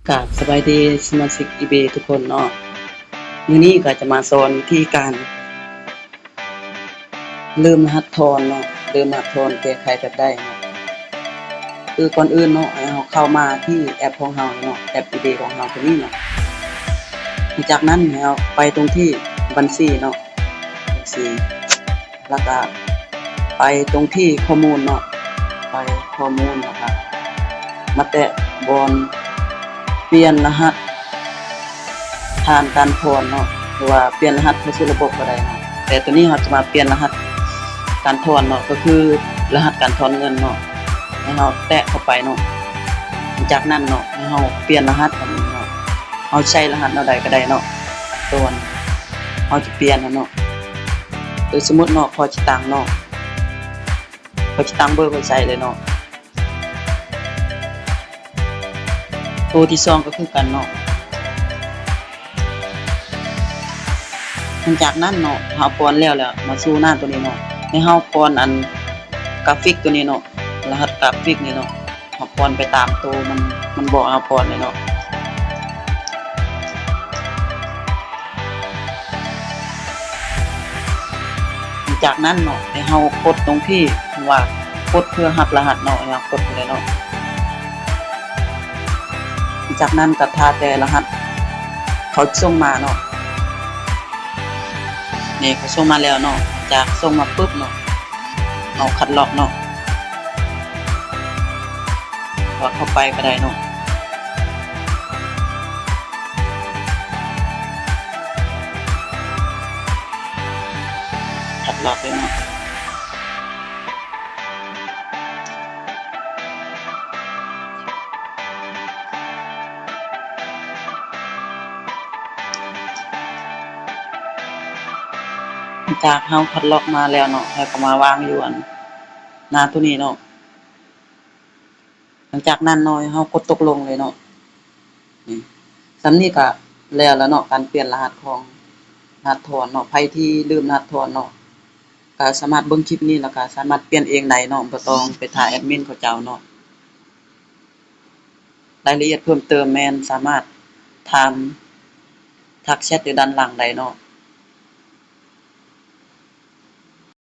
ກາບສະບາຍດີສະມາຊິກອີເບທຸກຄົນເນາະ. ມື້ນີ້ກໍຈະມາສອນວິທີການລືມລະຫັດຖອນເນາະ, ລືມລະຫັດຖອນແກ້ໄຂແບບໃດເນາະ. ຄືກ່ອນອື່ນເນາະ ໃຫ້ເຮົາເຂົ້າມາທີ່ແອັບຂອງເຮົາເນາະ, ແອັບອີເບຂອງເຮົາຕົວນີ້ເນາະ. ຈາກນັ້ນໃຫ້ເຮົາໄປຕົງທີ່ບັນຊີເນາະ, ບັນຊີ ແລ້ວກະໄປຕົງທີ່ຂໍ້ມູນເນາະ, ໄປຂໍ້ມູນ ແລ້ວກະມາແຕະບ່ອນປ່ຽນລະຫັດຖານການຖອນເນາະ ຫຼືວ່າປ່ຽນລະຫັດເຂົ້າສູ່ລະບົບກໍໄດ້ເນາະ. ແຕ່ຕົວນີ້ເຮົາຈະມາປ່ຽນລະຫັດການຖອນເນາະ, ກໍຄືລະຫັດການຖອນເງິນເນາະ, ໃຫ້ເຮົາແຕະເຂົ້າໄປເນາະ. ຈາກນັ້ນເນາະ ໃຫ້ເຮົາປ່ຽນລະຫັດອັນນີ້ເນາະ, ເຮົາໃສ່ລະຫັດແນວໃດກໍໄດ້ເນາະ, ຕົວເຮົາຈະປ່ຽນຫັ້ນເນາະ. ໂດຍສົມມຸດເນາະ ຂ້ອຍຊິຕັ້ງເນາະ, ຂ້ອຍຊິຕັ້ງເບີຂ້ອຍໃສ່ເລີຍເນາະ. ໂຕທີສອງກໍຄືກັນເນາະ. ຫຼັງຈາກນັ້ນເນາະ ເຮົາປ້ອນແລ້ວ ແລ້ວມາສູ່ໜ້າຕົວນີ້ເນາະ, ໃຫ້ເຮົາປ້ອນອັນກາຟິກຕົວນີ້ເນາະ, ລະຫັດກາຟິກນີ້ເນາະ. ເຮົາປ້ອນໄປຕາມໂຕມັນ ມັນບອກໃຫ້ເຮົາປ້ອນເລີຍເນາະ. ຈາກນັ້ນເນາະ ໃຫ້ເຮົາກົດຕົງທີ່ວ່າກົດເພື່ອຮັບລະຫັດເນາະ, ໃຫ້ເຮົາກົດໄປເລີຍເນາະ. ຈາກນັ້ນກໍຖ້າແຕ່ລະຫັດເຂົາສົ່ງມາເນາະ. ນີ້ເຂົາສົ່ງມາແລ້ວເນາະ, ຈາກສົ່ງມາປຶບເນາະ ເຮົາຄັດລອກເນາະ ວ່າເຂົ້າໄປກໍໄດ້ເນາະ. ຄັດລອກເລີຍເນາະ. ຈາກເຮົາຄັດລອກມາແລ້ວເນາະ, ເຮົາກໍມາວາງຢູ່ອັນໜ້າໂຕນີ້ເນາະ. ຫຼັງຈາກນັ້ນເນາະ ເຮົາກົດຕົກລົງເລີຍເນາະ. ນີ້ ສ່ຳນີ້ກະແລ້ວລະເນາະ ການປ່ຽນລະຫັດຂອງ ລະຫັດຖອນເນາະ. ໃຜທີ່ລືມລະຫັດຖອນເນາະ ກະສາມາດເບິ່ງຄລິບນີ້ ແລ້ວກະສາມາດປ່ຽນເອງໄດ້ເນາະ, ບໍ່ຕ້ອງໄປຖ້າແອັດມິນເຂົາເຈົ້າເນາະ. ລາຍລະອຽດເພີ່ມເຕີມແມ່ນສາມາດຖາມ ທັກແຊັດຢູ່ດ້ານຫຼັງໄດ້ເນາະ.